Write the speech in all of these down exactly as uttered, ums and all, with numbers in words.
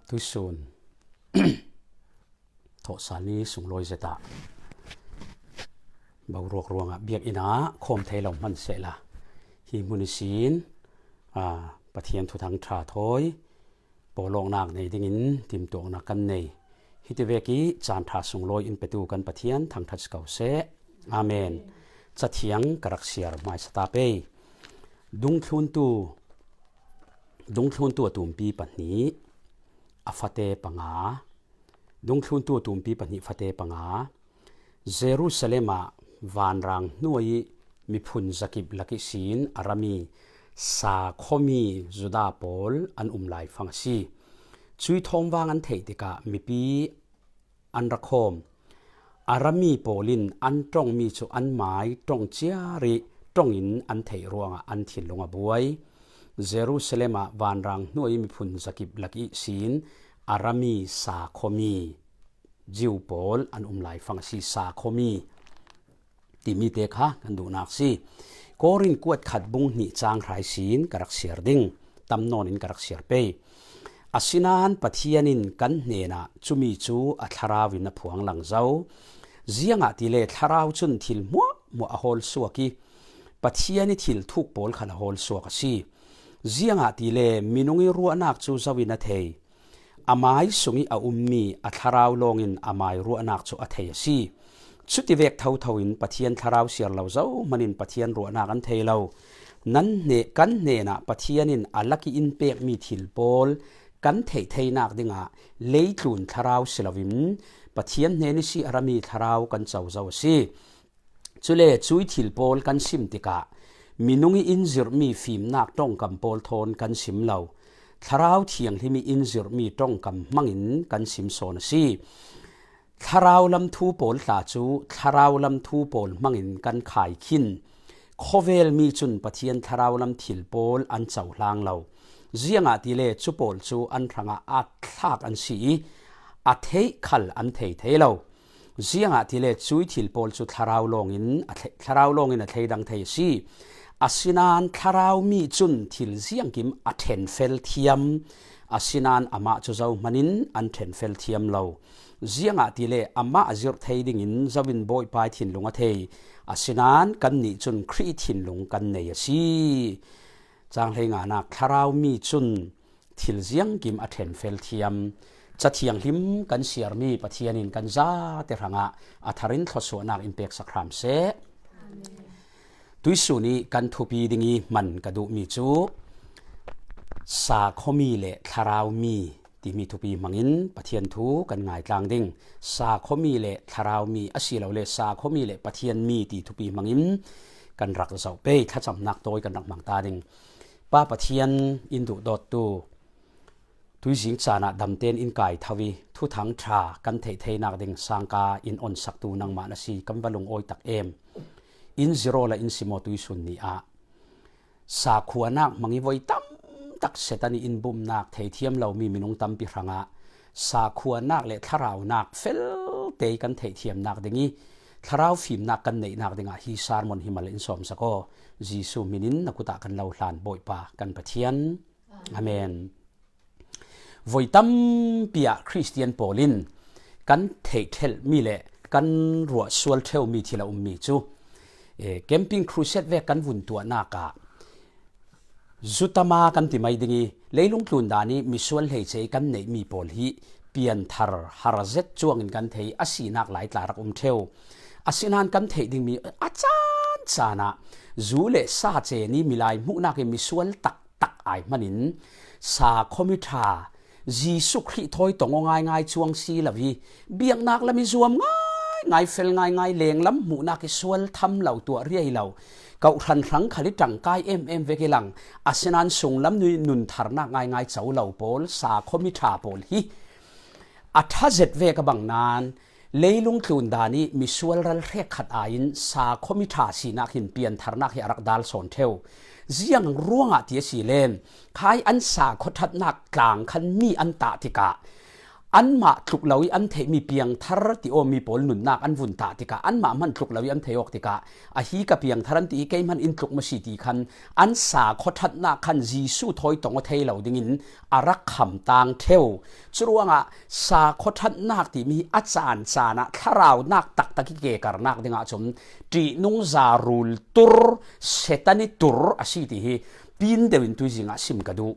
Tuisun thawhsal ni sunglawi zeta boruak ruangah biak inah khawm thei lo hman sehla, hi hmun ihsin, aa, Pathian thuthang ṭha thawi pawlawknak nei dingin timtuakna kan nei. Hiti vek ih caan ṭha sunglawi in petu kan Pathian thangṭhat si ko seh. Amen. Cathiang ka rak siar hmaisa ta pei. Dungthluntu, dungthluntu a tumpi pahnih, a fate panga. Dungthluntu a tumpi pahnih, fate panga. Jerusalem ah vanrang hnuai ih miphun zakip lak ihsin a rami, sakhawmi Judah pawl an um laifang a si. Cuih thawmvang an theih tikah mipi an ra khawm. A rami pawl in an ṭongmi cu an mai ṭong ciar ih ṭong in an theih ruangah an thinlung a buai. Jerusalem ah vanrang hnuai ih miphun zakip lak ihsin a rami, sakhawmi Jew pawl an um laifang a si. Sakhawmi timi te kha kan duhnak si. Korin kuat khat bung hnih cang hra ihsin ka rak siar ding. Tam nawn in ka rak siar pei. Asinain Pathian in kan hnenah cumi cu a thlarau in a phuang lang zo. Ziangahtile thlarau cun thil hmuahhmuah a hawl suak ih Pathian ih thil thuk pawl khal a hawl suak a si. Ziangahtile minung ih ruahnak cu zo in a thei. Amai sungih a ummi a thlarau lawngin amai ruahnak cu a thei a si. Cutivek thotho in Pathian thlarau siar lo zohman in Pathian ruahnak an thei lo. Nan hne-, kan hnenah Pathian in a lak ih in pekmi thil pawl kan theih theinak dingah leitlun thlarau si loin Pathian hnen ihsi a rami thlarau kan co zo a si. Cule cuih thil pawl kan sim tikah minung ih in zirhmi fimnak ṭongkam pawl thawn kan sim lo. Thlarau Thianghlim ih in zirhmi ṭongkam hmangin kan sim sawn a si. Thlarau lam thu pawl tla cu thlarau lam thu pawl hmangin kan khai khin. Khawvelmi cun Pathian thlarau lam thil pawl an cohlang lo. Ziangahtile cu pawl cu an hrangah a thlak an si ih a theih khal an thei thei lo. Ziangahtile cuih thil pawl cu thlarau lawngin a thle-, thlarau lawngin a thleidang thei a si. Asinain thlarau mi cun thil ziangkim a ṭhenfel thiam, asinain amah cu zohman in an ṭhenfel thiam lo. Ziangahtile amah a zirh thei dingin zo in Bawipa ih thinlung a thei, asinain kannih cun Khrih ih thinlung kan nei a si. Cang hleinganak, thlarau mi cun thil ziangkim a ṭhenfel thiam. Cathianghlim kan siarmi Pathian in kan zate hrangah a tharin thluasuahnak in peksak hram seh. Tuisun ih kan thupi ding ih hman ka duhmi cu sakhawmi le thlarau mi timi thupi hmangin Pathian thu kan ngaitlang ding. Sakhawmi le thlarau mi asilole sakhawmi le Pathian mi ti thupi hmangin kan rak zoh pei, thlacamnak tawi kan rak hmang ta ding. Pa Pathian, in duhdawttu, tuizing caan ah damten in kai tho ih thuthang ṭha kan theih theinak ding sangka in onsaktu nangmah na si, kan va lungawi tak em. In zir awla in sim aw, tuisun ni ah sakhuanak hmang ih voi tam tak Satan ih in bumnak theithiam lomi minung tampi hrangah sakhuanak le thlaraunak felte ih kan theihthiamnak ding ih thlarau fimnak kan neihnak dingah hi sermon hi mal in sawmsak aw. Jesuh hmin in na kutah kan lo hlan, Bawipa kan Pathian. Amen. Voi tampi ah Khristian pawl in kan theih ṭhelhmi le kan ruah sual ṭheumi thil a ummi cu, eh, camping crusade vek kan vun tuahnak ah zutama kan ti mai ding ih, leilung tlun dan ih misual hleice ih kan neihmi pawl hi pianthar har zet cuangin kan thei a sinak lai tla rak um ṭheu. Asinain kan theih dingmi a caan caan ah zu le sa cen ih milai hmuhnak ih misual tak tak ai hmanin, sakhawmi ṭha, Jesuh Khrih thawi tong aw ngaingai cuang si lo ih, biaknak lam ih zuam ngaingai, fel ngaingai, lenglam hmuhnak ih sual tham lo, tuah riai lo, kawhhran hrang khal ih ṭangkai em em vek ih lang, asinain sunglam nui nun tharnak ngaingai co lo pawl, sakhawmi ṭha pawl hi a ṭha zet vek a bang nain, leilung tlun dan ih misual ral hrekkhat ai in sakhawmi ṭha sinak hin piantharnak hi a rak dal sawn ṭheu. Ziang ruangah ti a si le, khai an sakhaw ṭhatnak tlang khan mi an tah tikah anmah tluk lo i an theihmi piangthar ti awmi pawl nunnak an vun tah tikah anmah hman tluk lo i an thei awk tikah, ahi ka piangthar an ti i keimah in tluk maw si ti khan an sakhaw thatnak khan Jesuh thawi tong aw thei lo dingin a rak khamtang theu. Curuangah sakhaw thatnak timi hi a caan caan ah thlaraunak taktak i kekarnak dingah cun ṭihnung zarul tur, Setani tur a si ti hi pin deuh in tuizing ah sim ka duh.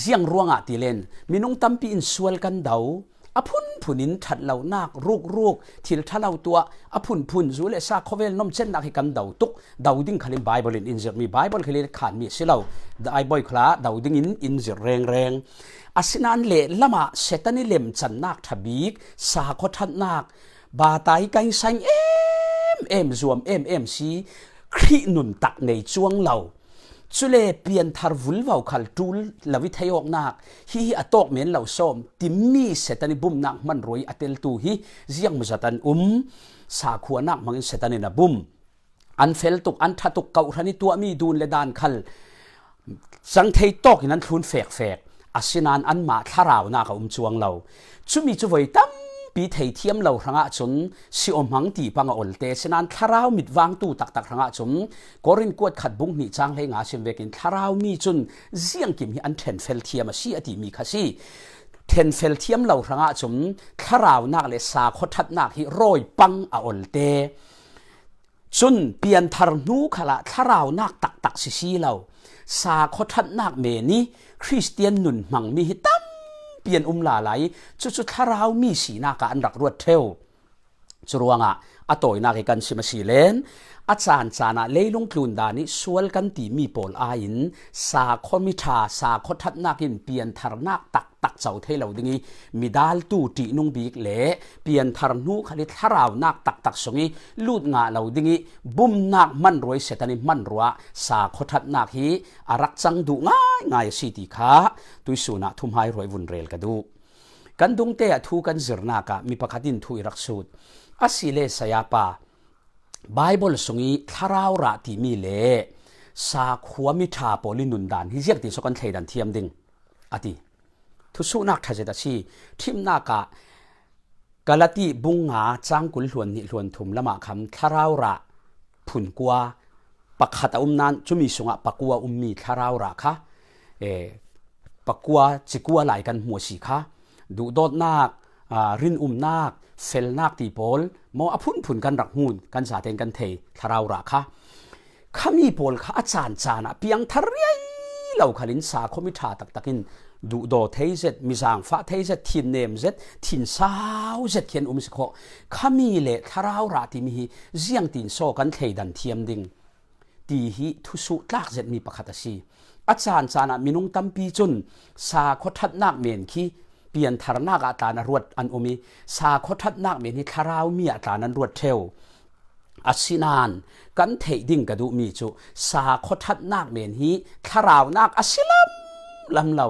Ziang ruangah ti len, minung tampi in sual kan do, a phunphun in ṭhat lonak, rukruk, thil ṭha lo tuah, a phunphun zu le sa khawvel nomcetnak hi kan do tuk, do ding khalin Bible in in zirhmi, Bible khalin khanmi a si lo, Bible khalah do dingin in zirh rengreng. Asinain lehlamah Setani lemcannak ṭha bik, sakhaw ṭhatnak, bata i kainsain em em, zuam em em si, Khrih nun tak nei cuang lo. Cule pianthar vulvo khal ṭul lo i thei awknak, hi hi a tawk men lo sawm, timi Setani bumnak hmanrua i a teltu hi ziang maw zat an um, sakhuanak hmangin Setani in a bum. An fel tuk, an ṭha tuk, kawhhran i tuahmi dun le dan khal cang thei tawkin an thlun fekfek. Asinain anmah thlaraunak a um cuang lo. Cumi cu voi tampi theithiam lo hrangah cun si awhmang ti pang a olte. Asinain thlarau mitvangtu taktak hrangah cun Korin kuat khat bung hnih cang hlei nga sim vekin thlarau mi cun ziangkim hi an ṭhenfel thiam a si a timi kha si. Ṭhenfel thiam lo hrangah cun thlaraunak le sakhaw ṭhatnak hi rawi pang a olte. Cun pianthar hnu khalah thlaraunak taktak si si lo, sakhaw ṭhatnak men i Khristian nun hmangmi hi tampi an um lala i cucu thlarau mi sinak ah an rak ruat ṭheu. Curuangah a tawinak i kan sim a si len, a caan caan ah leilung tlun dan i sual kan timi pawl aiin sakhaw mi ṭha, sakhaw ṭhatnak in piantharnak tak tak co thei lo ding i midaltu ṭihnung bik le pianthar hnu khal i thlaraunak taktak sung i lut ngah lo ding i bumnak hmanrua i Setani hmanrua sakhaw ṭhatnak hi a rak cang duh ngaingai a si ti kha tuisun ah thuhmairua i vun rel ka duh. Kan dungte ah thu kan zirnak ah mi pakhat in thu i rak sut. A si le sayapa, Bible sung i thlarau rah timi le sakhua mi ṭha pawl i nundan hi ziak ti so kan thleidan thiam ding a ti. Thusuhnak ṭha zet a si. Ṭhimnak ah Galati bung nga cang kul hluan hnih hluan thum lamah khan thlarau rah phun kua pakhat a um nain cumi sungah pakua ummi thlarau rah kha, eh, pakua cikua lai kan hmu a si kha. Duhdawtnak, aa, rinumnak, felnak ti pawl maw a phunphun kan rak hmu, kan zaten kan thei thlarau rah kha. Khami pawl kha a caan caan ah piangthar riai lo khalin sakhaw mi ṭha taktak in duhdaw thei zet, mi zaangfah thei zet, thinnem zet, thinsau zet khi an um si khawh. Khami le thlarau rah timi hi ziangtin so kan thleidan thiam ding ti hi thusuh tlak zetmi pakhat a si. A caan caan ah minung tampi cun sakhaw ṭhatnak men khi piantharnak ah tlan a ruat an um i sakhaw ṭhatnak men hi thlarau mi ah tlan an ruat ṭheu. Asinain kan theih ding ka duhmi cu sakhaw ṭhatnak men hi thlaraunak a si lam lam lo.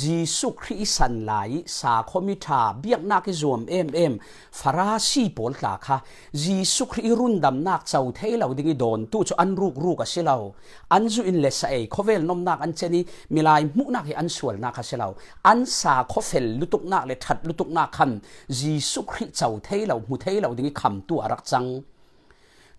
Jesuh Khrih i san lai i sakhaw mi ṭha, biaknak i zuam em em Farasi pawl tla kha Jesuh Khrih i rundamnak co thei lo ding i dawntu cu an rukruk a si lo. An zu in le sa ei khawvel nomnak an cen i milai hmuhnak hi an sualnak a si lo. An sakhaw fel lutuknak le ṭhat lutuknak khan Jesuh Khrih co thei lo, hmu thei lo ding i khamtu a rak cang.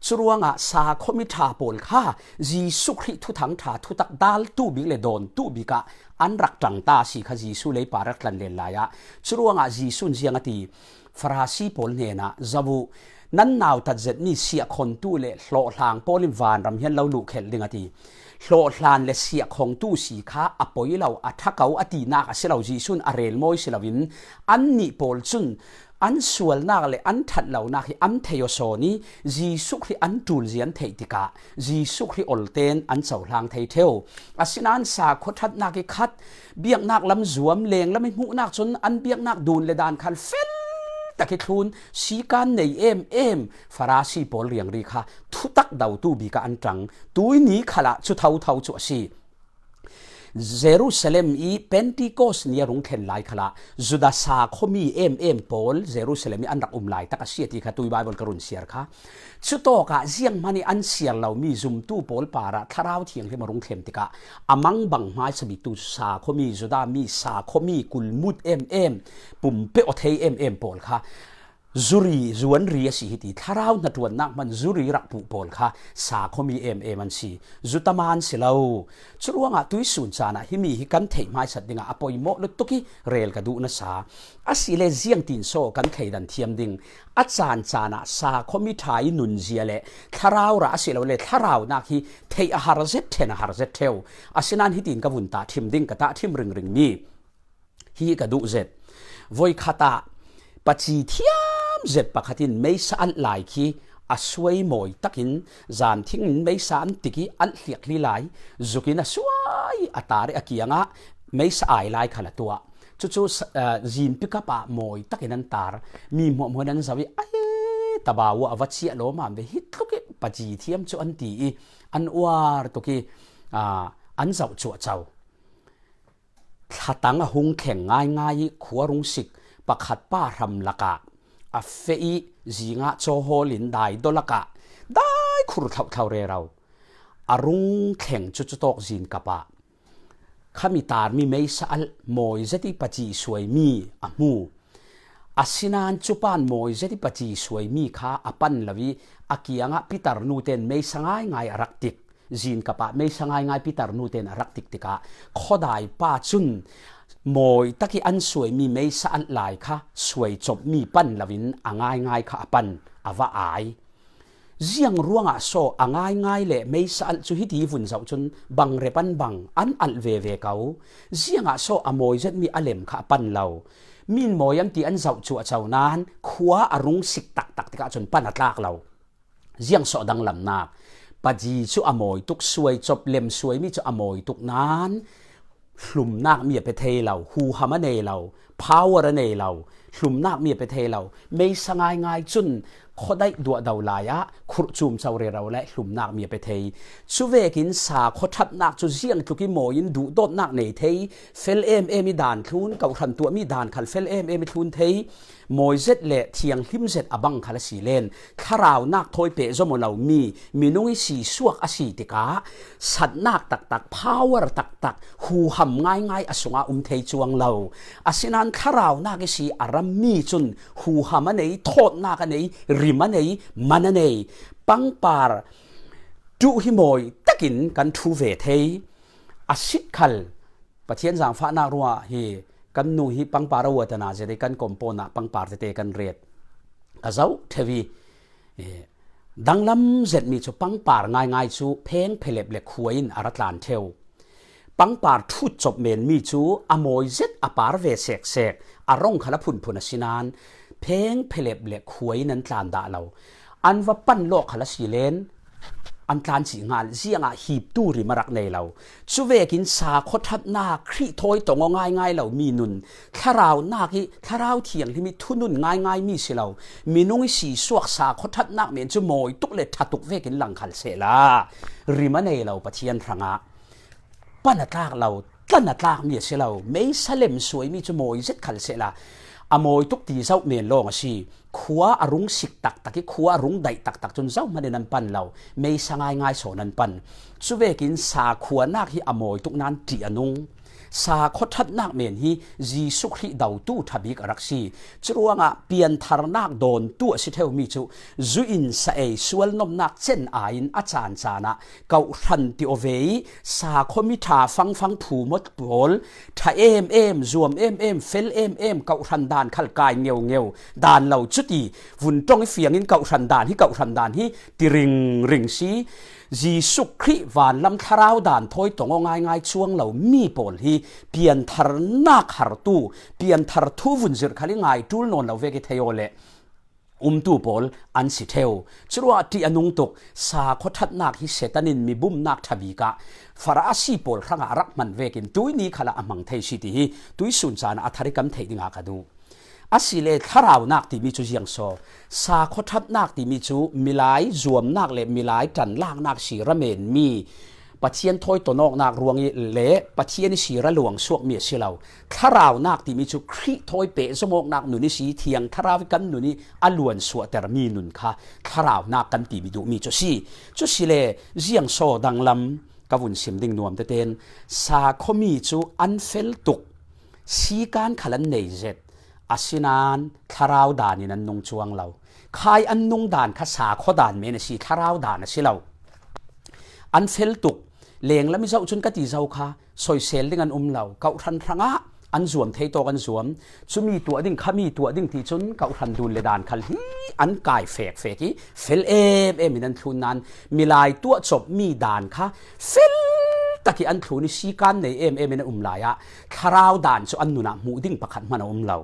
Curuangah sakhaw mi ṭha pawl kha Jesuh Khrih thuthang ṭha thutak daltu bik le dawntu bik ah an rak ṭang ta a si kha Jesuh leipa rak tlan len lai ah. Curuangah Jesuh in ziang a ti, Farasi pawl hnenah, "Zoh uh, nan nautat zetmi siahkhontu le hlawhhlang pawl in vanram hi an lo luhkhelh ding," a ti. Hlawhhlan le siahkhongtu si kha a poi lo, a ṭha ko a tinak a si lo, Jesuh in a rel mawi si loin annih pawl cun an sualnak le an ṭhat lonak hi an thei aw sawn i Jesuh Khrih an ṭulzia an theih tikah Jesuh Khrih olten an cohlang thei ṭheu. Asinain sakhaw ṭhatnak i khat, biaknak lam zuam, lenglam i hmuhnak cun an biaknak dun le dan khan fel tak i thlun, sikan nei em em Farasi pawl riangri kha thutak dotu bik ah an ṭang. Tuini khalah cu thotho cu a si. Jerusalem i Pentecost ni a rung thlen lai khalah Juda sakhaw mi em em pawl Jerusalem i an rak um lai tak a si a ti kha tui Bible ka run siar kha. Cutawkah zianghman i an siar lo mi zumtu pawl parah Thlarau Thianghlim a rung thlen tikah a mangbang hmaisa biktu sakhaw mi, Juda mi, sakhaw mi kulmut em em, pum peuh a thei em em pawl kha zuri, zuanri a si hi ti, thlarau hnaṭuannak hman zuri rak puh pawl kha sakhaw mi em em an si. Zutama an si lo. Curuangah tuisun canah himi hi kan theih hmaisat dingah a poimawh lutuk i rel ka duh nasa. Asile ziangtin saw kan thleidan thiam ding? A caan canah sakhaw mi ṭha i nunzia le thlarau rah a si lo le thlaraunak hi theih a har zet, ṭhen a har zet ṭheu. Asinain hitin ka vun tahṭhim ding, ka tahṭhim ringring mi hi ka duh zet. Voi khatah paci thiam zet pakhat in meisa alh lai khi a suai mawi takin zan thingin meisa an tik i alh hliakli lai, zukin a suai a tar i a kiangah meisa ai lai khal a tuah. Cucu sa-, ah, zin pikap ah mawi takin an tar. Mi hmuahhmuah in an zoh i, "Ai, tabau ah a va ciah lawmam ve, hi tluk i paci thiam cu," an ti i an uar tuk i, ah, an zoh cuahco. Thlatang a hung thleng ngaingai i khua rung sik pakhat pa hram lakah a feh i zingah cawhawl in dai daw lakah dai khur thlauhthlau rero. A rung thleng cucu tawk zin kap ah khami tarmi meisa alh mawi zet i paci suaimi a hmu. Asinain cupan mawi zet i paci suaimi kha a pan lo i a kiangah pitar nu ten meisa ngaingai a rak tik. Zin kap ah meisa ngaingai pitar nu ten a rak tik tikah khuadai pa cun mawi tak i an suaimi meisa alh lai kha suai copmi pan loin a ngaingai kha a pan, a va ai. Ziang ruangah saw a ngaingai le meisa alh cu hiti vun zoh cun bang rep an bang, an alh veve ko. Ziangah saw a mawi zetmi a lem kha a pan lo. Min mawi an ti an zoh cuahco nain khua a rung sik taktak tikah cun pan a tlak lo. Ziang saw danglamnak? Paci cu a mawi tuk, suai cop lem suaimi cu a mawi tuk nain hlumnak mi a pe thei lo, huham a nei lo, power a nei lo, hlumnak mi a pe thei lo. Meisa ngaingai cun khuadaih duahdo lai ah khurh cumco rero le hlumnak mi a pe thei. Cuvekin sakhaw ṭhatnak cu ziang tluk i mawi in duhdawtnak nei thei, fel em em i dan thlun, kohhran tuahmi dan khal fel em em i thlun thei. Mawi zet le thianghlim zet a bang khal a si len, thlaraunak thawi pehzom aw lomi minung i si suak a si tikah satnak taktak, power taktak, huham ngaingai a sungah um thei cuang lo. Asinain thlaraunak i si a rammi cun huham a nei, thawtnak a nei, rim a nei, man a nei. Pangpar ṭuh hi mawi takin kan ṭhu ve thei. A sit khal Pathian zaangfahnak ruah hi kan nu hi pangpar a uatana zia dei kan kompon ah pangpar tete kan ret. Ka zoh ṭheu i, eh, danglam zetmi cu pangpar ngaingai cu pheng phelep le khua in a ra tlan ṭheu. Pangpar ṭhut cop menmi cu a mawi zet a par ve seksek, a rong khal a phunphun a si nain pheng phelep le khua in an tlan dah lo. An va pan lawk khal a si len an tlan cih hngal, ziangah hiptu rim a rak nei lo. Cuvekin sakhaw ṭhatnak Khrih thawi tong aw ngaingai lo mi nun, thlaraunak i, Thlarau Thianghlim i thunun ngaingai mi si lo, minung i si suak sakhaw ṭhatnak men cu mawi tuk le ṭha tuk vekin lang khal sehla, rim a nei lo Pathian hrangah pan a tlak lo, tlan a tlak mi a si lo, meisa lem suaimi cu mawi zet khal sehla, a mawi tuk ti zoh men lawng a si. Khua a rung sik taktak i khua a rung daih taktak cun zohman in an pan lo, meisa ngaingai sawn an pan. Cuvekin sakhuanak hi a mawi tuk nain ṭih a nung. Sakhaw ṭhatnak men hi Jesuh Khrih dotu ṭha bik a rak si. Curuangah piantharnak dawntu a si ṭheumi cu zu in sa ei, sualnopnak cen ai in a caan caan ah kohhran ti aw ve i sakhaw mi ṭha fangfang, thumawt pawl, ṭha em em, zuam em em, fel em em, kohhran dan khal kai ngeu ngeu, dan lo cuti vun ṭong i fiang in kohhran dan hi, kohhran dan hi ti ring ring si. Jesuh Khrih vanlam thlarau dan thawi tong aw ngaingai cuang lo mi pawl hi piantharnak hartu, pianthar thu vun zirh khal i ngai ṭul nawn lo vek i thei aw le umtu pawl an si ṭheu. Curuah ṭih a nung tuk, sakhaw ṭhatnak hi Satan in mi bumnak ṭha bik ah Farasi pawl hrangah a rak hman vekin tuini khalah a hmang thei si ti hi tuisun caan ah a thar i kam theih dingah ka duh. Asile thlaraunak timi cu ziang saw? Sakhaw ṭhatnak timi cu milai zuamnak le milai ṭanlaknak si ra menmi Pathian thawi tawnawknak ruang ih le Pathian ih sira luangsuakmi a si lo. Thlaraunak timi cu Khrih thawi pehzomawknak nun ihsi Thiang Thlarau ih kan nun ih a luansuahtermi nun kha thlaraunak kan timi duhmi cu si. Cu si le ziang saw danglam ka vun sim ding nuam tetein sakhuami cu an fel tuk, sikan khal an nei zet, asinain thlarau dan in an nung cuang lo. Khai an nung dan kha sakhaw dan men a si, thlarau dan a si lo. An fel tuk, lenglam ih zoh cun ka ti zo kha, soisel ding an um lo. Kawhhran hrangah an zuam thei tawk an zuam. Cumi tuah ding, khami tuah ding ti cun kawhhran dun le dan khal hi an kai fekfek ih fel em em in an thlun nain milai tuah cawpmi dan kha fel tak ih an thlun ih sikan nei em em in an um lai ah thlarau dan cu an nun ah hmuh ding pakhat hman a um lo.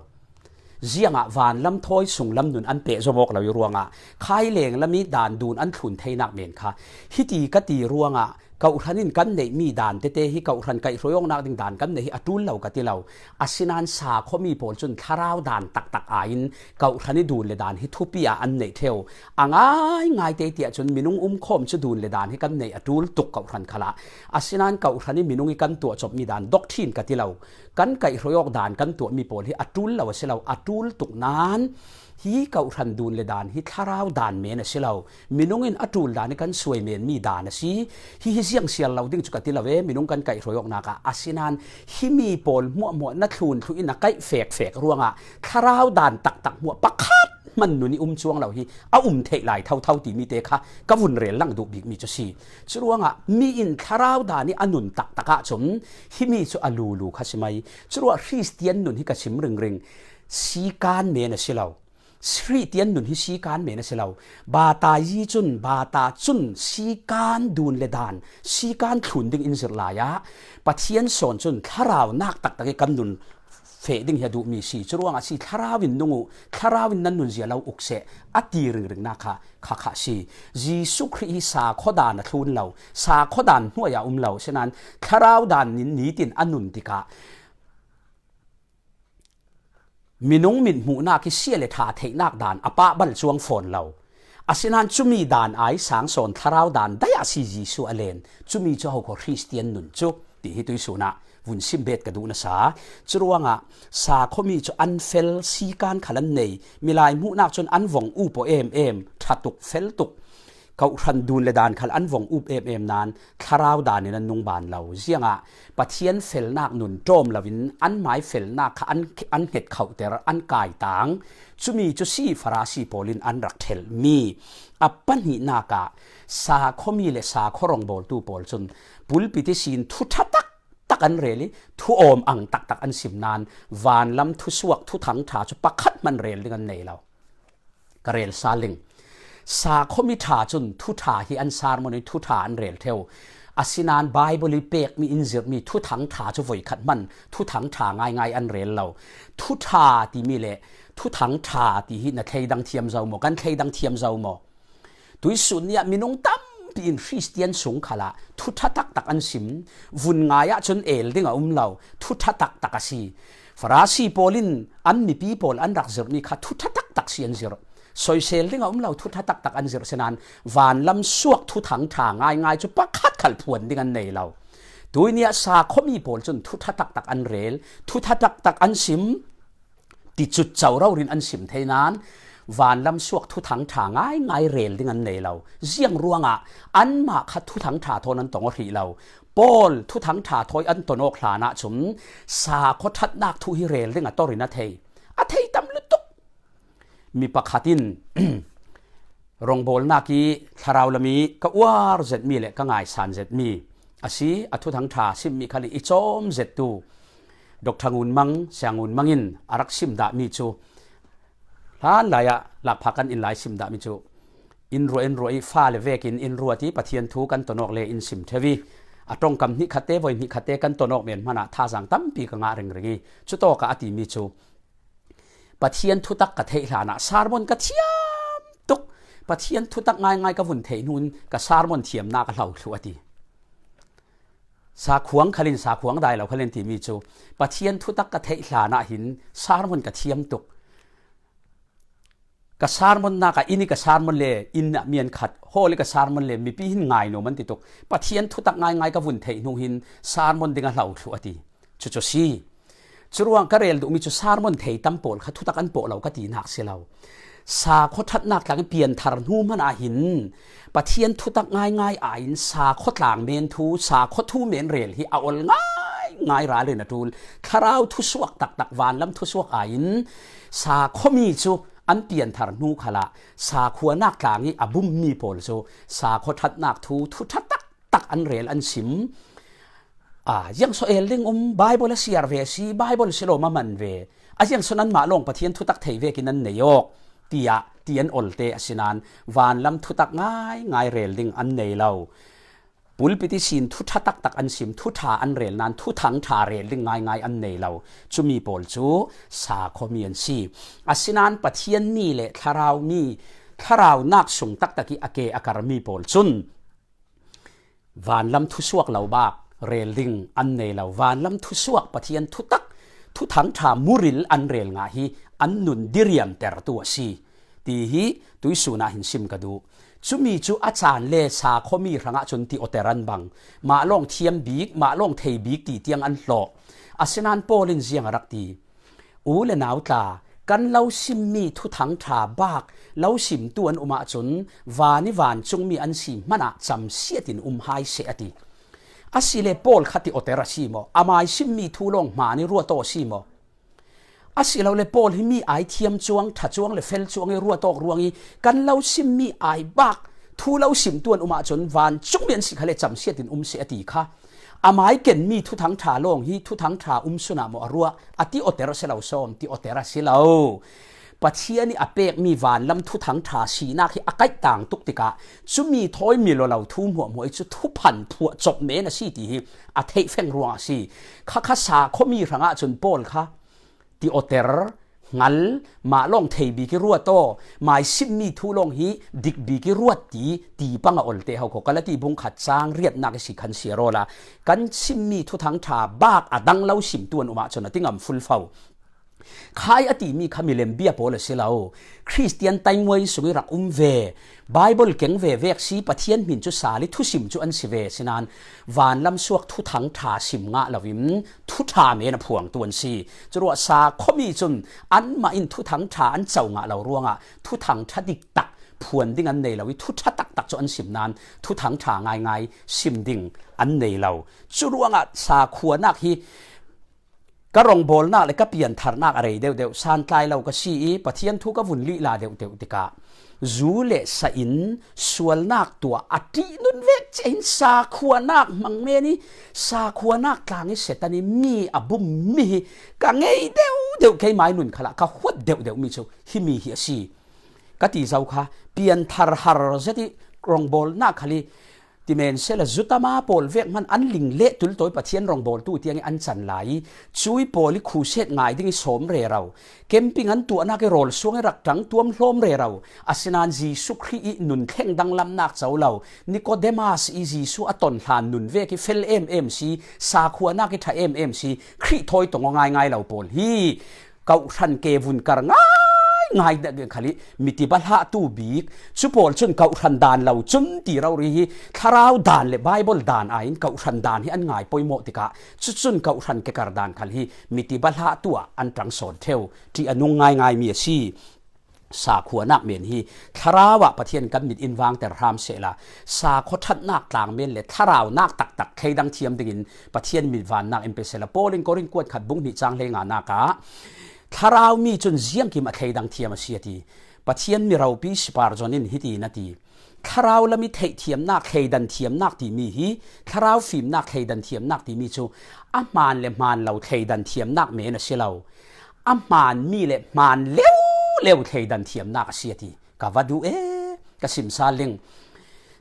Ziangah vanlam thawi sunglam nun an pehzom awk lo ih ruangah khai lenglam ih dan dun an thlun theinak men kha hiti ka ti ruangah kawhhran in kan neihmi dan tete hi kawhhran kaihhruai awknak ding dan kan neih hi a ṭul lo ka ti lo. Asinain sakhuami pawl cun thlarau dan taktak aiin kawhhran ih dun le dan hi thupi ah an neih ṭheu. A ngaingai te tiah cun minung umkhawm cu dun le dan hi kan neih a ṭul tuk kawhhran khalah. Asinain kawhhran ih minung ih kan tuah cawpmi dan doctrine ka ti lo. Kan kaihhruai awk dan kan tuahmi pawl hi a ṭul lo a si lo, a ṭul tuk nain hi kawhhran dun le dan hi thlarau dan men a si lo. Minung in a ṭul dan hi kan suai menmi dan a si. Hi hi ziang siar lo ding cu ka ti lo e, minung kan kaihhruai awknak ah. Asinain himi pawl hmuahhmuah na thlun thluh in a kaih fekfek ruangah thlarau dan taktak hmuah pakhat hman nun ih um cuang lo hi a um theih lai thotho timi te kha ka vun rel lang duh bikmi cu si. Curuangah mi in thlarau dan ih a nun taktak ahcun himi cu a lulu kha si mai. Curuah Khristian nun hi ka chim ringring, sikan men a si lo. Khristian nun hi sikan men a si lo. Batayi cun, bata cun sikan dun le dan, sikan thlun ding in zirh lai ah Pathian sawn cun thlaraunak taktak ih kan nun feh ding hi a duhmi si. Curuangah si, thlarau in nung uh, thlarau in nan nunzia lo uk seh, a ti ringringnak kha khakha si. Jesuh Khrih hi sakhaw dan a thlun lo, sakhaw dan hnuai ah um lo. Sinain thlarau dan in nitin a nun tikah minung mithmuhnak ih sia le ṭha theihnak dan a pah bal cuang fawn lo. Asinain cumi dan ai sang sawn thlarau dan dai ah si Jesuh a len. Cumi cu aho khaw Khristian nun cu ti hi tuihsun ah vun sim bet ka duh nasa. Curuangah sakhuami cu an fel, sikan khal an nei, milai hmuhnak cun an vong up aw em em, ṭha tuk, fel tuk. Kawhhran dun le dan khal an vong up em em nain thlarau dan in an nung ban lo. Ziangah Pathian felnak nun ṭawm loin anmai felnak kha an, an hnget khohter, an kaitang. Cumi cu si Farasi pawl in an rak ṭhelhmi. A pahnihnak ah sakhuami le sakhaw rawngbawltu pawl cun pulpit ihsin thu ṭha taktak an rel ih thu awm ang taktak an sim nain vanlam thusuak thuthang ṭha cu pakhat hman rel ding an nei lo. Ka rel sal ing. Sakhuami ṭha cun thu ṭha hi an sermon ih thu ṭha an rel ṭheu. Asinain Baibal ih pekmi in zirhmi thuthang ṭha cu voikhat hman thuthang ṭha ngaingai an rel lo. Thu ṭha timi le thuthang ṭha ti hi na thleidang thiam zo maw? Kan thleidang thiam zo maw? Tuihsun ni ah minung tampi in Khristian sung khalah thu ṭha taktak an sim. Vun ngai ahcun el ding a um lo. Thu ṭha taktak a si. Farasi pawl in an mipi pawl an rak zirhmi kha thu ṭha taktak si an zirh. Soisel ding a um lo, thu ṭha taktak an zirh sinain vanlam suak thuthang ṭha ngaingai cu pakhat khal phuan ding an nei lo. Tuini ah sakhuami pawl cun thu ṭha taktak an rel, thu ṭha taktak an sim. Ticut co rori in an sim thei nain vanlam suak thuthang ṭha ngaingai rel ding an nei lo. Ziang ruangah anmah kha thuthang ṭha thawn an tong aw hrih lo. Paul thuthang ṭha thawi an ton awk hlan ahcun sakhaw ṭhatnak thu hi rel ding a tor in a thei. A thei tam lutuk. Mi pakhat in rawngbawlnak ih thlarau lam ih ka uar zetmi le ka ngaisan zetmi a si, a thuthang ṭha simmi khal ih i cawm zettu Doctor Ngun Mang, Sia Ngun Mang in a rak sim dahmi cu hlan lai ah lakphak kan in lai sim dahmi cu in ruah, in ruah ih fale vekin in ruat ih Pathian thu kan ton awk le in sim ṭheu ih a ṭongkam hnih khatte voi hnih khatte kan ton awk men hmanah thazaang tampi ka ngah ringring ih cutawkah a timi cu Pathian thutak ka theih hlanah sermon ka thiam tuk. Pathian thutak ngaingai ka vun theih hnu in ka sermon thiamnak a hlo thluh a ti. Sakhuang khalin, sakhuang dai lo khalin timi cu Pathian thutak ka theih hlanah hin sermon ka thiam tuk. Ka sermon nak ah, inn i ka sermon le, inn ah mi an khat, hall i ka sermon le, mipi hin ngai nuam an ti tuk. Pathian thutak ngaingai ka vun theih hnu hin sermon ding a hlau thluh a ti. Cucu si. Curuang ka rel duhmi cu sermon thei tam pawl kha thutak an pawh lo ka tinak si lo. Sakhaw ṭhatnak tlang i pianthar hnu hmanh ah hin Pathian thutak ngaingai aiin sakhaw tlang men thu, sakhaw thu men rel hi a ol ngaingai, ralrin a ṭul. Thlarau thusuak taktak, vanlam thusuak aiin sakhaw mi cu an pianthar hnu khalah sakhuanak tlang i a bummi pawl cu sakhaw ṭhatnak thu, thu ṭha taktak an rel, an sim. A, ziangso el ding um, Baibal a siar ve si, Baibal si lo ma man ve. A ziangso nanmah lawng Pathian thutak thei vekin an nei awk, tiah ti an olte a si nain vanlam thutak ngaingai rel ding an nei lo. Pulpit ihsin thu ṭha taktak an sim, thu ṭha an rel nain thuthang ṭha rel ding ngaingai an nei lo. Cumi pawl cu sakhaw mi an si. Asinain Pathian mi le thlarau mi, thlarau nak sung taktak i a ke a karmi pawl cun vanlam thusuak lo bak rel ding an nei lo. Vanlam thusuak, Pathian thutak, thuthang ṭha muril an rel ngah hi an nun diriamtertu a si, ti hi tuihsun ah hin sim ka duh. Cumi cu a caan le sakhaw mi hrangah cun ti awter an bang. Mah lawng thiam bik, mah lawng thei bik ti tiang an hlawh. Asinain Paul in ziang a rak ti? U le nau tla, kan lo simmi thuthang ṭha bak lo simtu an um ahcun, van i vancungmi an si hmanh ah camsiat in um hai seh, a ti. Asile Paul kha ti awter a si maw? Amai simmi thu lawng hmaan i ruat aw a si maw? Asilole Paul hi mi ai thiam cuang, ṭha cuang le fel cuang i ruat awk ruang i kan lo simmi ai bak thu lo simtu an um ahcun, vancungmi an si kha le camsiat in um seh, a ti kha. Amai kenmi thuthang ṭha lawng hi thuthang ṭha um sun ah maw a ruah? A ti awter a si lo sawm, ti awter a si lo. Pathian i a pekmi vanlam thuthang ṭha sinak hi a kaih tang tuk tikah, cumi thawi mi lo lo thu hmuahhmuah i cu thuphan phuah cawp men a si ti hi a theih feng ruangah a si. Khakha sakhaw mi hrangah cun Paul kha ti awter, hngal, mah lawng thei bik i ruat aw, mai simmi thu lawng hi dik bik i ruat ti, ti pang a olte hau kho. Kalati bung khat cang riatnak i si khan siar awla, kan simmi thuthang ṭha bak a dang lo simtu an um ahcun a ti ngam fulfo. Khai a timi kha milem bia pawl a si lo. Khristian taingmuai sung i rak um ve, Baibal keng ve vek si, Pathian hmin cu sal i thusim cu an si ve. Sinain vanlam suak thuthang ṭha sim ngah loin thuṭha men a phuangtu an si. Curuah sakhaw mi cun anmah in thuthang ṭha an co ngah lo ruangah thuthang ṭha diktak phuan ding an nei lo i thuṭha taktak cu an sim nain thuthang ṭha ngaingai sim ding an nei lo. Curuangah sakhuanak hi ka rawngbawlnak le ka piantharnak a rei deuhdeuh, santlai lo ka si i Pathian thu ka vun lihlai deuhdeuh tikah zu le sa in sualnak tuah a ṭihnun vek cia hin sakhuanak hmang men i sakhuanak tlang i Satan i mi a bummi hi ka ngei deuhdeuh, keimai nun khalah ka huat deuhdeuhmi cu himi hi a si. Ka ti zo kha, pianthar har zet i rawngbawlnak khal i ti men sehla, zutama pawl vek hman an ling le tul tawi Pathian rawngbawltu tiang i an can lai i, cui pawl i khuset ngai ding i sawm rero, camping an tuahnak i rawl suang i rak ṭang tuam hlawm rero, asinain Jesuh Khrih i nun thleng danglamnak co lo, Nikodemas i Jesuh a ton hlan nun vek i fel em em si, sakhuanak i ṭha em em si, Khrih thawi tong aw ngaingai lo pawl hi. Kawhhran ke vun kar ngaingai khal i mitiba hlahtu bik, cu pawl cun kawhhran dan lo cun ti rori hi, thlarau dan le Baibal dan aiin kawhhran dan hi an ngai poimawh tikah, cucun kawhhran ke kar dan khal hi mitiba hlahtu ah an ṭang sawn ṭheu, ṭih a nung ngaingaimi a si. Sakhuanak men hi thlarau ah Pathian kan mit in vangter hram sehla, sakhaw ṭhatnak tlang men le thlaraunak taktak thleidang thiam dingin Pathian mit vannak in pe sehla, Paul in Korin kuat khat bung hnih cang hleinganak ah, thlarau mi cun ziangkim a thleidang thiam a si, a ti. Pathian mi ropi Spurgeon in hiti na ti: Thlarau lam i theihthiamnak, thleidan thiamnak timi hi thlarau fimnak, thleidan thiamnak timi cu a hmaan le hmaan lo thleidan thiamnak men a si lo. A hmaan mi le hmaan leuleu thleidan thiamnak a si, a ti. Ka va duh e, ka simsal ding.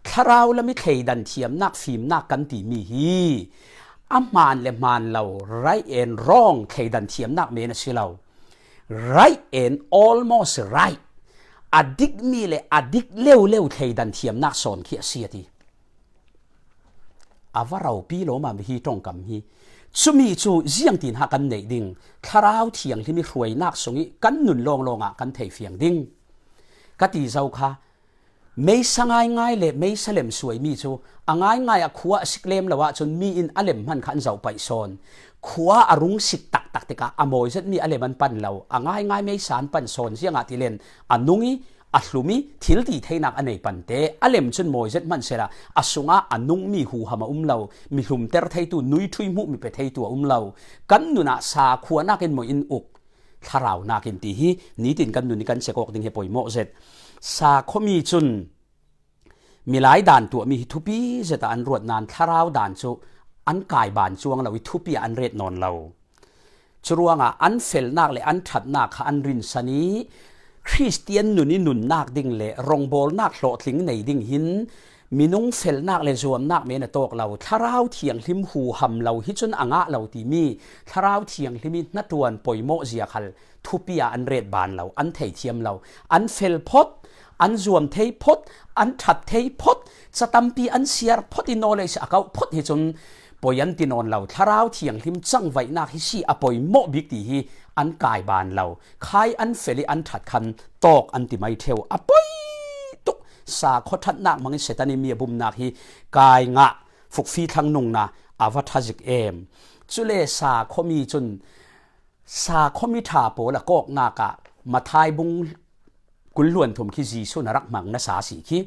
Thlarau lam i thleidan thiamnak, fimnak kan timi hi a hmaan le hmaan lo, right and wrong thleidan thiamnak men a si lo. Right and almost right, a dikmi le a dik leuleu thleidan thiamnak sawn khi a si, a ti. A va ropi lawmam hi ṭongkam hi. Cumi cu ziangtin ha kan neih ding? Thlarau Thianghlim i hruainak sung i kan nun lawnglawng ah kan thei fiang ding. ka ti zo kha. Meisa ngaingai le meisa lem suai mi cu a ngaingai ah khua a sik lem lo ahcun mi in a lem hman kha an zoh paih sawn. Khua a rung sik taktak tikah a mawi zetmi a lem an pan lo. A ngaingai meisa an pan sawn, ziangah ti len a nung i a hlum i thil ti theinak a nei pante. A lem cun mawi zet hman sehla a sungah a nungmi huham a um lo, mi hlumter theitu, nuithui hmuhmi pe theitu a um lo. Kan nun ah sakhua nakin mawh in uk, thlarau nakin ti hi nitin kan nun i kan cek awk ding hi a poimawh zet. Sakhuami cun milai dan tuahmi hi thupi zet ah an ruat nain thlarau dan cu an kai ban cuang lo i thupi ah an ret nawn lo. Curuangah an felnak le an ṭhatnak kha an rinsan i Khristian nun i nunnak ding le rawngbawlnak hlawhtling nei ding hin minung felnak le zuamnak men a tawk lo, Thlarau Thianghlim huham lo hi cun a ngah lo timi Thlarau Thianghlim i hnaṭuan poimawh zia khal thupi ah an ret ban lo, an theithiam lo. An fel phot, an zuam thei phot, an ṭhat thei phot, ca tampi an siar phot i nawl ei si a kauh phot hi cun poi an ti nawn lo. Thlarau Thianghlim cangvaihnak hi si a poimawh bik ti hi an kai ban lo. Khai an fel i an ṭhat khan tawk an ti mai ṭheu. A poi tuk. Sakhuaṭhatnak hmangin Satan i mi a bumnak hi kai ngah, fukfi thlang nungna a va ṭha zik em. Cule sakhuami cun sakhuami ṭha pawl a kawknak ah Matthai bung kul hluan thum khi Jesuh in a rak hmang nasa a si khi.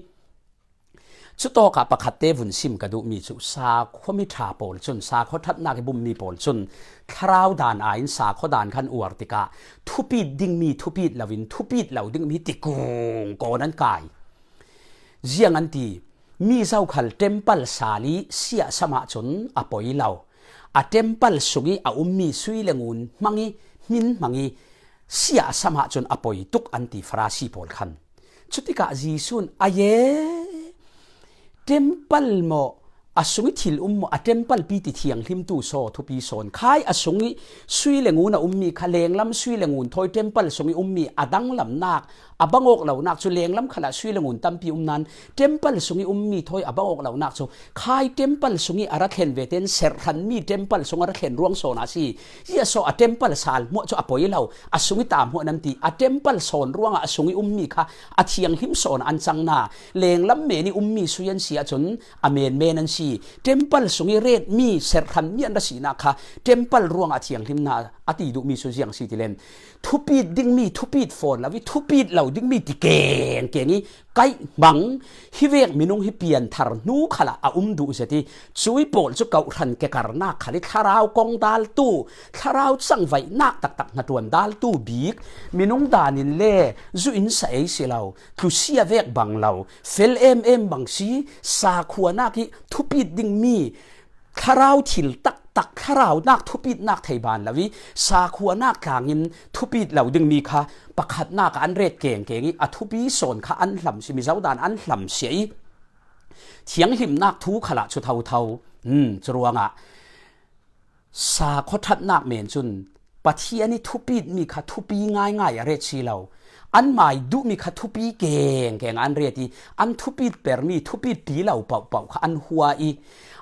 Cutawkah pakhatte vun sim ka duhmi cu sakhuami ṭha pawl cun, sakhuaṭhatnak i bummi pawl cun thlarau dan aiin sakhua dan khan uar tikah thupit dingmi thupit loin thupit lo dingmi hi tikung kawn an kai. Ziang an ti, mi zokhal temple sal i siah sam ahcun a poi lo. A temple sung i a ummi sui le ngun hmang i hmin hmang i siah sam ahcun a poi tuk an ti Farasi pawl khan. Cutikah Jesuh in, a ye, temple maw, a sung i thil um maw, a temple pi ti thianghlimtu saw thupi sawn khai, a sung i sui le ngun a ummi kha lenglam sui le ngun thawi temple sung i ummi a danglamnak, a bangawk lonak cu lenglam khalah sui le ngun tampi um nain temple sung i ummi thawi a bangawk lonak cu khai temple sung i a ra thlen ve tein serhranmi temple sung a ra thlen ruang sawn a si. Ziah saw a temple sal hmuah cu a poi lo, a sung i ta hmuah nan ti, a temple sawn ruangah a sung i ummi kha a thianghlim sawn an cang na, lenglam men i ummi sui an si ahcun a men men an si. Temple sung i retmi serhranmi an ra sinak kha temple ruangah a thianghlim na a ti duhmi cu ziang si ti len. Thupit dingmi thupit fawn lo i thupit lo dingmi ti kengkeng i kaih hmang hi vek minung hi pianthar hnu khalah a um duh zet i cui pawl cu kawhhran kekarnak khal i thlarau kong daltu, thlarau cangvaihnak taktak hnaṭuan daltu bik minung dan in le zu in sa ei si lo, tlusia vek bang lo, fel em em bang si, sakhuanak i thupit dingmi thlarau thil taktak, thlaraunak thupitnak thei ban lo i sakhuanak tlangin thupit lo dingmi kha pakhatnak ah an ret kengkeng i a thupi sawn kha an hlam si, mizo dan an hlam sia i thianghlimnak thu khalah cu thotho. Hmm, curuangah sakhua ṭhatnak men cun Pathian i thupitmi kha thupi ngaingai a ret si lo. Anmai duhmi kha thupi kengkeng an ret i an thupit permi thupit pi lo pohpoh kha an hua i,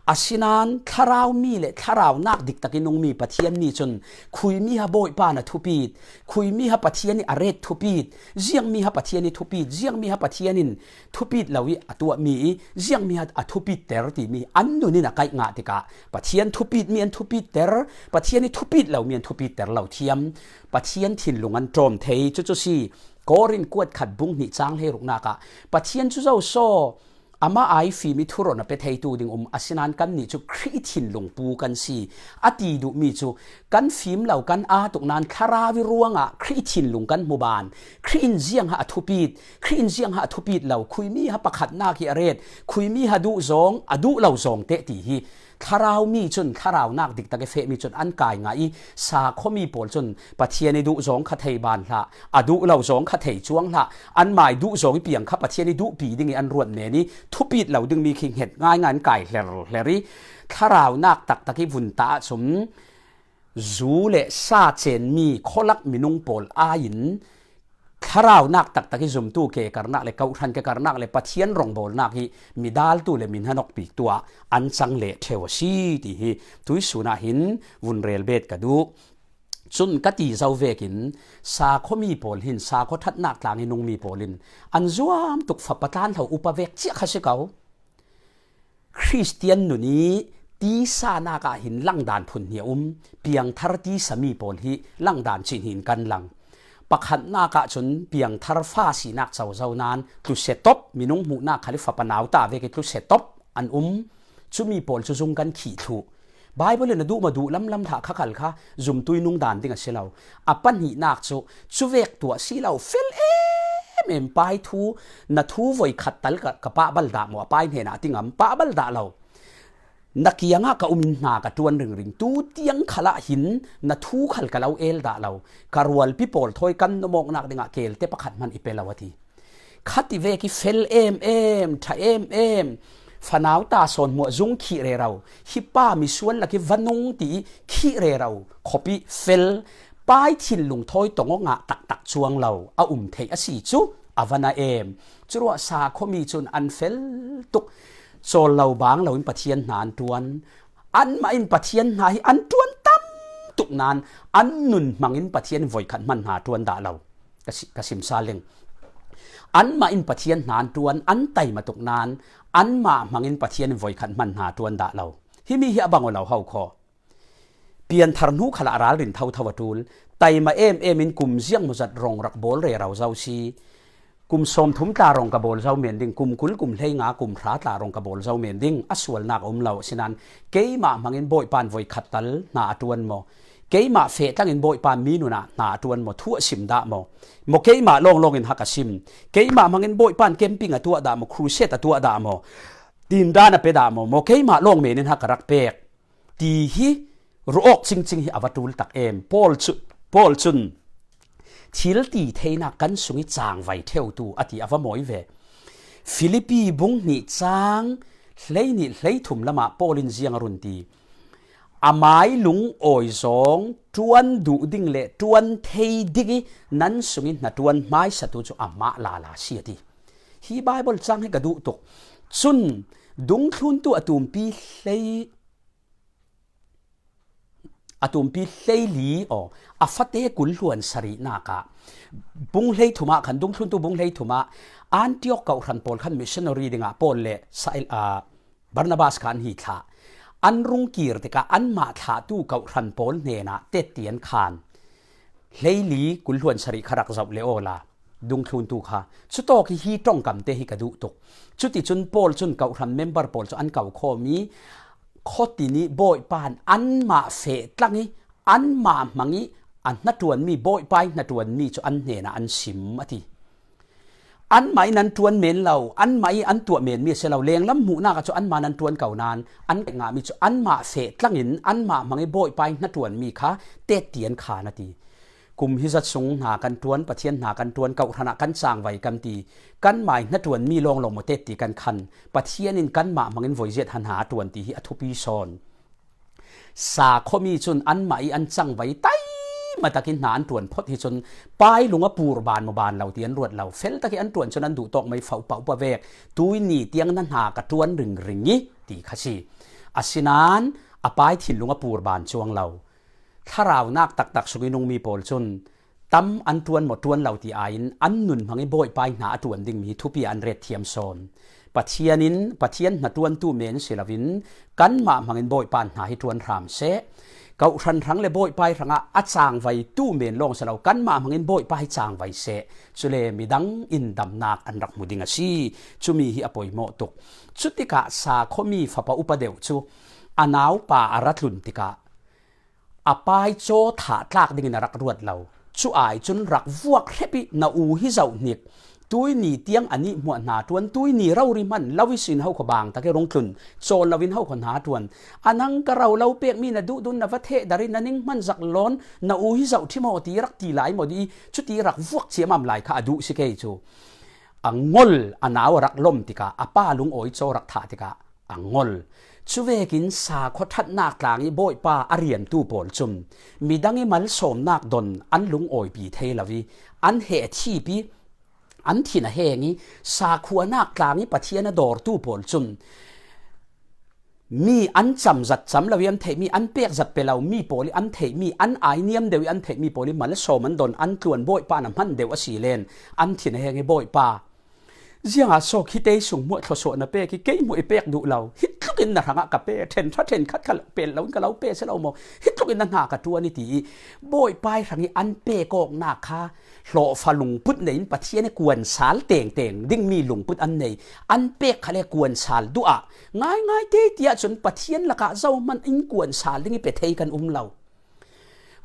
asinain thlarau mi le thlaraunak diktak i nungmi Pathian mi cun khuimi ha Bawipa na thupit, khuimi ha Pathian i a ret thupit, ziangmi ha Pathian i thupit, ziangmi ha Pathian in thupit lo i a tuahmi i ziangmi ha a thupitter timi an nun in a kaih ngah tikah Pathian thupitmi an thupitter, Pathian i thupit lomi an thupitter lo thiam. Pathian thinlung an ṭawm thei, cucu si. Korin kuat khat bung hnih cang hleiruknak ah Pathian cu zo saw amah ai fim i thurawn a pe theitu ding um, asinain kannih cu Khrih i thinlung pu kan si a ti duhmi cu kan fim lo, kan aa tuk nain thlarau i ruangah Khrih i thinlung kan hmu ban. Khrih in ziang ha a thupit, Khrih in ziang ha a thupit lo, khuimi ha pakhatnak hi a ret, khuimi ha duh zawng, a duh lo zawng teh ti hi thlarau mi cun thlaraunak diktak i fehmi cun an kai ngah i, sakhuami pawl cun Pathian i duh zawng kha thei ban hlah, a duh lo zawng kha thei cuang hlah, anmai duh zawng i piang kha Pathian i duhpi ding i an ruat men i thupit lo dingmi khi hnget ngaingai an kai hlerhler i, thlaraunak taktak i vun ta ahcun zu le sa cenmi khualak minung pawl aiin thlaraunak taktak i zumtu kekarnak le kawhhran kekarnak le Pathian rawngbawlnak i midaltu le mi hnanawkpitu ah an cang leh ṭheu a si ti hi tuihsun ah hin vun rel bet ka duh. Cun ka ti zo vekin sakhuami pawl hin, sakhuaṭhatnak tlang i nungmi pawl in an zuam tuk, fapa tlanhlo upa vek cia kha si ko. Khristian nun i tisa nak ah hin langdan phun hnih a um. Piangthar tisa mi pawl hi langdan cih hnih in kan lang. Pakhatnak ah cun piangthar fa sinak cozo nain tlusetop, minung hmuhnak khal i fapa nau ta vek i tlusetop an um. Cumi pawl cu zung kan khih thluh. Baibal in a duh maw, duh lamlam hlah kha khal kha zumtu i nungdan ding a si lo. A pahnihnak cu, cuvek tuah si lo, fel em em, pai thu, na thu voi khat tal ka, ka pahbal dah maw, a pai hnenah a ti ngam, pahbal dah lo. Na kiangah ka um in hna ka ṭuan ringring, tu tiang khalah hin na thu khal ka lo el dah lo, ka rualpi pawl thawi kan nuam awknak dingah kelte pakhat hmanh i pe lo, a ti. Khati vek i fel em em, ṭha em em, fanau ta sawn hmuah zung khih rero, hi pa misual lak i va nung ti i khih rero, khuapi fel, pai thinlung thawi tong awk ah taktak cuang lo a um theih a si cu a va na em. Curuah sakhuami cun an fel tuk. Cawl lo bang lo in Pathian hna an ṭuan. Anmah in Pathian hna hi an ṭuan tam tuk nain an nun hmangin Pathian in voikhat hman hna ṭuan dah lo. Ka si-, ka sim sal ding. Anmah in Pathian hna an ṭuan, an taima tuk nain anmah hmangin Pathian in voikhat hman hna ṭuan dah lo. Himi hi a bang aw lo ho khaw. Pianthar hnu khalah ralrin thotho a ṭul. Taima em em in kum ziang maw zat rong rak bawl rero zo si. Kum sawmthum tla rong ka bawl zo men ding, kum kul, kum hleinga, kum hra tla rong ka bawl zo men ding, a sualnak a um lo. Asinain keimah hmangin Bawipa in voikhat tal hna a ṭuan maw? Keimah feh tlangin Bawipa in mi nunah hna a ṭuan maw? Thu a sim dah maw? Maw keimah lawnglawng in hak a sim? Keimah hmangin Bawipa in camping a tuah dah maw? Crusade a tuah dah maw? Tindan a pe dah maw? Maw keimah lawng men in hak a rak pek? Ti hi ruah awk cingcing hi a va ṭul tak em. Paul cu, Paul cun, thil ti theinak kan sung i cangvai ṭheutu, a ti a va mawi ve. Filipi bung hnih cang hleihnih hleithum lamah Paul in ziang a run ti? Amai lungawi zawng ṭuan duh ding le ṭuan thei ding i nan sung i hnaṭuan hmaisatu cu amah lala si, a ti. Hi Baibal cang hi ka duh tuk. Cun dungthluntu a tumpi hlei a tumpi hleili, aw, a fate kul hluan sarihnak ah, bung hleithum ah khan, dungthluntu bung hleithum ah Antiok kawhhran pawl khan missionary dingah Paul le Sil-, aa, Barnabas kha an hi thlah. An rung kir tikah anmah thlahtu kawhhran pawl hnenah tetti an khan. Hleili kul hluan sarih kha rak zoh le awla, dungthluntu kha. Cutawk i hi ṭongkam te hi ka duh tuk. Cuticun Paul cun kawhhran member pawl cu an ko khawm i, khuati nih Bawipa in anmah feh tlang i, anmah hmang i a hnaṭuanmi, Bawipa i hnaṭuanmi cu an hnenah an sim, a ti. Anmah in an ṭuan men lo, anmah i an tuah menmi a si lo, lenglam hmuhnak ah cu anmah in an ṭuan ko nain an ngahmi cu anmah feh tlangin anmah hmang i Bawipa i hnaṭuanmi kha tetti an khan, a ti. Kum hi zat sung hna kan ṭuan, Pathian hna kan ṭuan, kawhhran ah kan cangvai kan ti, kanmah i hnaṭuanmi lawnglawng maw tetti kan khan, Pathian in kanmah hmangin voiziat hna a ṭuan ti hi a thupi sawn. Sakhuami cun anmah i an cangvai taima takin hna an ṭuan phot hi cun, pai lung a pur ban maw ban lo ti an ruat lo. Fel tak i an ṭuan cun an duh tawk mai, fo pah upa vek, tuini tiang na hna ka ṭuan ringring i ti kha si. Asinain a pai thinlung a pur ban cuang lo. Thlaraunak taktak sung i nungmi pawl cun tam an ṭuan maw ṭuan lo ti aiin an nun hmang i Bawipa i hna a ṭuan dingmi hi thupi ah an ret thiam sawn. Pathian in, Pathian hnaṭuantu men si loin kanmah hmangin Bawipa hna hi ṭuan hram seh. Kawhhran hrang le Bawipa i hrangah a cangvaitu men lawng si lo, kanmah hmangin Bawipa hi cangvai seh. Cule midang in damnak an rak hmu ding a si. Cumi hi a poimawh tuk. Cutikah sakhuami fapa upa deuh cu a naupa a ra tlun tikah a pai caw thah tlak dingin a rak ruat lo. Cu ai cun rak vuak hrep i, "Na u hi zoh hnik. Tuini tiang anih hmuah hna ṭuan, tuini rori hman lo ihsin ho khuabang tak i rung tlun, cawl loin ho khua hna ṭuan. A nang ka ro lo pekmi na duhdun na va theh dar i na ning hman zak lawn, na u hi zoh ṭhimaw," ti rak ti lai maw dih i, cuti rak vuak ciamam lai kha a duh si kei cu. A ngol, a nau a rak lawm tikah, a pa lungawi caw rak thah tikah, a ngol. Cuvekin sakhua ṭhatnak tlang i Bawipa a riantu pawl cun midang i malsawmnak don an lungawipih thei lo i an heh thip i an thin a heng i sakhuanak tlang i Pathian a dawrtu pawl cun Mi an cam zat cam lo i an theih mi, an pek zat pe lo mi pawl i an theih mi, an ai niam deuh i an theih mi pawl i malsawm an don, an tluan Bawipa na hman deuh a si len an thin a heng hi Bawipa. Ziangah sawk hi tei sung hmuah thlawsuah na pek i kei hmuah i pek duh lo. Hi tlukin na hrangah ka pe, ṭhen ṭha ṭhen khat kha pel lo in ka lo pe si lo maw? Hi tlukin na hna ka ṭuan i ti i Bawipa i hrang i an pek awknak kha hlawhfa lungput nei in Pathian i kuansal tengteng ding mi lungput an nei. An pek kha le kuansal duh ah ngaingai te tiah cun Pathian lakah zohman in kuansal ding i pe thei kan um lo.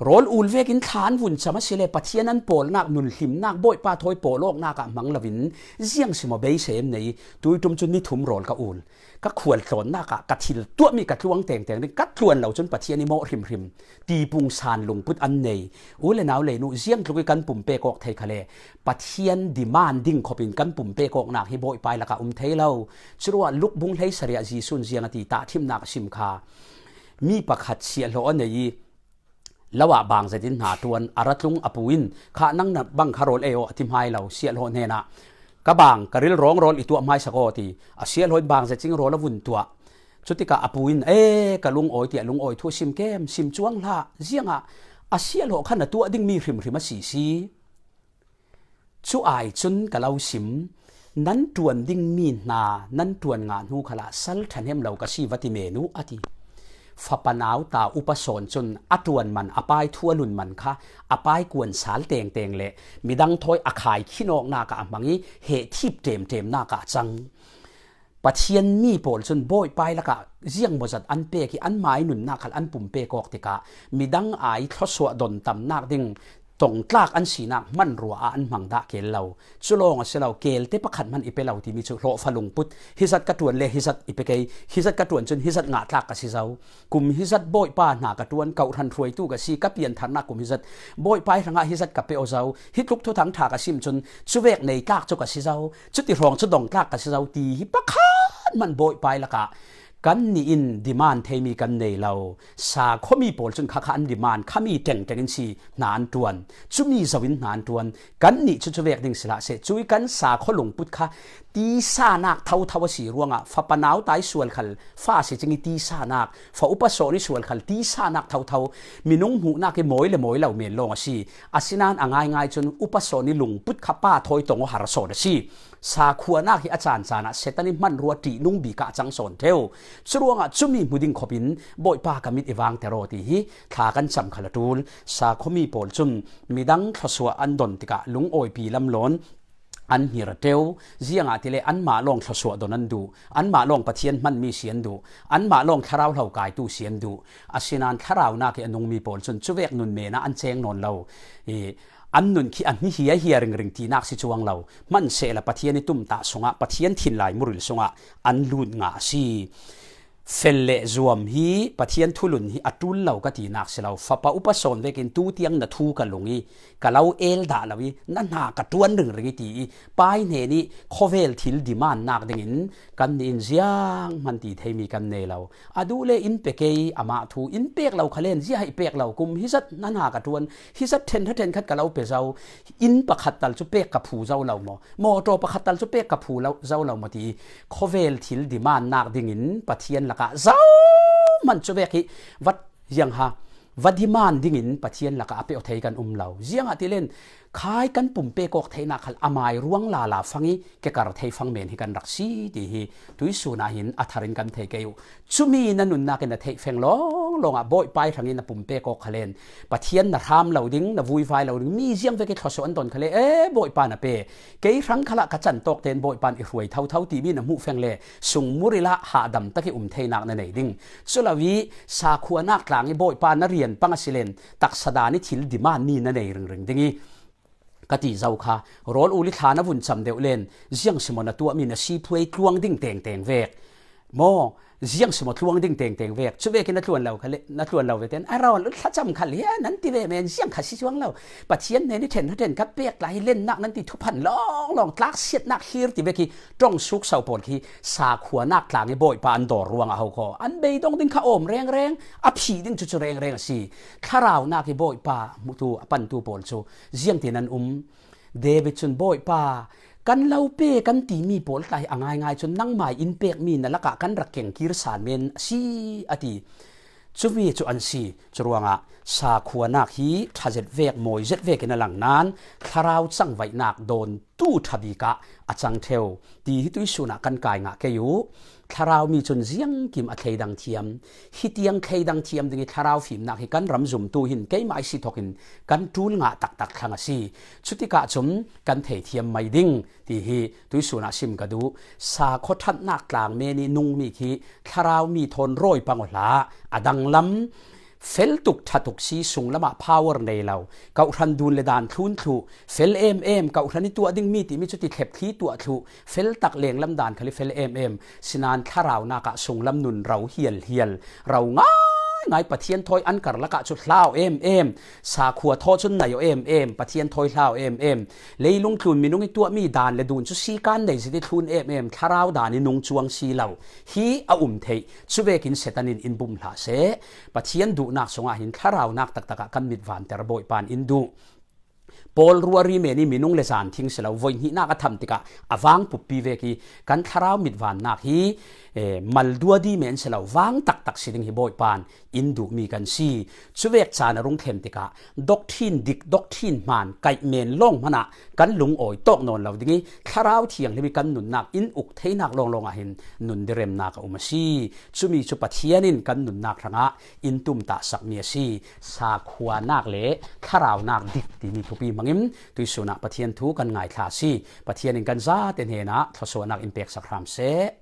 Rawl ul vekin thla an vun cam a si le Pathian an pawlnak, nunhlimnak, Bawipa thawi pawl awknak ah hmang loin ziang si maw beisei an nei. Tuiṭum cu ni thum rawl ka ul. Ka khual tlawnnak ah ka thil tuahmi ka tluang tengteng ding ka tluan lo cun Pathian i mawh hrimhrim. Tipung san lungput an nei. U le nau leinu ziang tluk i kan pumpek awk thei kha le Pathian demand ding khopin kan pumpek awknak hi Bawipa i lakah um thei lo. Curuah Luk bung hleisariah Jesuh in ziang a ti tahṭhimnak a sim kha. Mi pakhat siahhlawh a nei i lo ah bang zetin hna ṭuan a ra tlung a pu in, "Kha nang na bang kha rawl ei aw," a ti hmai lo. Siahhlawh hnenah, "Ka bang, ka rilrawng rawl i tuah hmaisak aw," a ti. A siahhlawh in bang zet cing rawl a vun tuah. Cutikah a pu in, "E, ka lungawi," tiah lungawi thu a sim kem, sim cuang hlah. Ziangah a siahhlawh kha na tuah ding mi hrimhrim a si si. Cu ai cun ka lo sim, nan ṭuan dingmi hna nan ṭuan ngah hnu khalah sal ṭhahnem lo ka si, va ti men uh, a ti. Fapa nau ta upa sawn cun a ṭuan man, a pai thu a lun man kha a pai kuansal tengteng le midang thawi a khai khin awknak ah a hmang i heh thip ṭemṭemnak ah a cang. Pathian mi pawl cun Bawipa i lakah ziangmawzat an pek i anmah i nunnak khal an pumpek awk tikah midang ai thlawsuah dontamnak ding tongtlak an sinak hmanrua ah an hmang dah kel lo. Cu lawng a si lo, kelte pakhat hman i pe lo timi cu hlawhfa lungput, hizat ka ṭuan le hizat i pe kei, hizat ka ṭuan cun hizat ngah tlak ka si zo. Kum hizat Bawipa hna ka ṭuan, kawhhran hruaitu ka si, ka piantharnak kum hizat Bawipa i hrangah hizat ka pe aw zo, hi tluk thuthang ṭha ka sim cun cuvek nei tlak cu ka si zo, cuti hrawng cu dongtlak ka si zo ti hi pakhat hman Bawipa i lakah kannih in demand theimi kan nei lo. Sakhuami pawl cun khakha an demand khami ṭengṭeng in si hna an ṭuan. Cumi zo in hna an ṭuan. Kannih cu cuvek ding si hlah seh. Cui kan sakhua lungput kha tisanak thotho a si ruangah fapa nau ta i sual khal fa a si cing i tisanak, fa upa sawn i sual khal tisanak thotho, minung hmuhnak i mawi le mawi lo men lawng a si. Asinain a ngaingai cun upa sawn i lungput kha pa thawi tong aw har a sawn a si. Sakhuanak hi a caan caan ah Satan i hmanrua ṭihnung bik ah a cang sawn ṭheu. Curuangah cumi hmu ding khopin Bawipa ka mit i vangter aw ti hi thla kan cam khal a ṭul. Sakhuami pawl cun midang thlawsuah an don tikah lungawipi lamlawn an hngir a ṭeu. Ziangahtile anmah lawng thlawsuah don an duh, anmah lawng Pathian hmanmi si an duh, anmah lawng thlarau hlokaitu si an duh. Asinain thlaraunak i a nungmi pawl cun cuvek nun men ah an ceng nawn lo. I, an nun khi a hni hiahia ringring tinak si cuang lo. Hmanhsehla Pathian i tumtah sungah, Pathian thinlai muril sungah an lut ngah a si. Fel le zuam hi Pathian thulun hi a ṭul lo ka tinak si lo. Fapa upa sawn vekin tu tiang na thu ka lung i ka lo el dah lo i na hna ka ṭuan ringring i ti i pai hnen i khawvel thil demand nak dingin kannih in ziang hman ti theimi kan nei lo. A duh le in pe kei amah thu, in pek lo kha len zia hei pek lo, kum hizat na hna ka ṭuan, hizat ṭhen ṭha ṭhen khat ka lo pe zo, inn pakhat tal cu pek ka phu zo lo maw? Mawṭaw pakhat tal cu pek ka phu lo, zo lo maw ti khawvel thil demand nak dingin Pathian lakah zohman cuvek hi va ziang ha, va demand dingin Pathian lakah a peuh thei kan um lo. Ziangahtile khai kan pumpek awk theihnak khal amai ruang lala fang i kekar thei fang men hi kan rak si ti hi tuisun ah hin a thar in kan thei kei uh. Cumi na nunnak in na theih feng lawnglawng ah Bawipa i hrangin na pumpek awk khalen Pathian na hram lo ding, na vuivai lo ding, mi ziang vek i thlawsuah an ton khale, e, Bawipa na pe. Kei hrang khalah ka can tawk tein Bawipa in i hruai thotho timi na hmuh feng le sungmuril ah hahdam tak i um theinak na nei ding. Culo i sakhuanak tlang i Bawipa na rian pang a si len taksa dan i thil demand mi na nei ringring ding i ka ti zo kha. Rawl ul i thla na vun cam deuh len ziang si maw na tuahmi na siphuai tluang ding tengteng vek maw? Ziang si maw tluang ding tengteng vek? Cu vekin na tluan lo kha le, na tluan lo ve ten a rawl ul thlacam kha le nan ti ve men ziang kha si cuang lo. Pathian hnen i ṭhen ṭhen ka pek lai hi lennak nan ti thuphan lawnglawng tlak siatnak hlir ti vek hi ṭong suk so pawl khi sakhuanak tlang i Bawipa an dawr ruangah ho khaw an beidong ding kha awm rengreng, a phih ding cucu rengreng a si. Thlaraunak i Bawipa hmutu a pantu pawl cu ziangtin an um. David cun, Bawipa, Kan lo pe kan timi pawl tla hi a ngaingai cun nangmai in pekmi na lakah kan rak kengkir san men a si, a ti. Cumi cu an si. Curuangah sakhuanak hi ṭha zet vek, mawi zet vekin a lang nain thlarau cangvaihnak dawntu ṭha bik ah a cang ṭheu ti hi tuihsun ah kan kai ngah kei uh. Thlarau mi cun ziangkim a thleidang thiam. Hitiang thleidang thiam ding i thlarau fimnak hi kan ram zumtu hin keimah i si thawkin kan ṭul ngah taktak thlang a si. Cutikah cun kan theithiam mai ding ti hi tuihsun ah sim ka duh. Sakhuaṭhatnak tlang men i nungmi khi thlarau mi thawn rawi pang aw hlah, a danglam fel tuk ṭha tuk si, sunglam ah power nei lo, kawhhran dun le dan thlun thluh, fel em em, kawhhran i tuah dingmi timi cu ti thlep thli tuah thluh, fel tak lenglam dan khal i fel em em, sinain thlaraunak ah sunglam nun ro hial hial, ro ngai ngai, Pathian thawi an kar lakah cu hlau em em, sakhua thaw cun nai aw em em, Pathian thawi hlau em em, leilung tlun minung i tuahmi dan le dun cu si kan nei zit i thlun em em, thlarau dan i nung cuang si lo hi a um theih. Cuvekin Satan in in bum hlah seh. Pathian duhnak sungah hin thlaraunak taktak ah kan mit vanter Bawipa in in duh. Paul ruari men i minung le zan thing si lo, voi hnihnak a tham tikah a vang puppi vek i kan thlarau mit vannak hi, eh, malduadi men si lo, vang taktak si ding hi Bawipa in in duhmi kan si. Cuvek caan a rung thlen tikah doctrine dik, doctrine hmaan, kaih men lawng hmanah kan lungawi tawk nawn lo ding i, Thlarau Thianghlim i kan nunnak in uk theinak lawnglawng ah hin nun diremnak a um a si. Cumi cu Pathian in kan nunnak hrangah in tumtahsakmi a si. Sakhuanak le thlaraunak dik timi thupi hmangin tuihsun ah Pathian thu kan ngaithla a si. Pathian in kan zate hnenah thluasuahnak in peksak hram seh.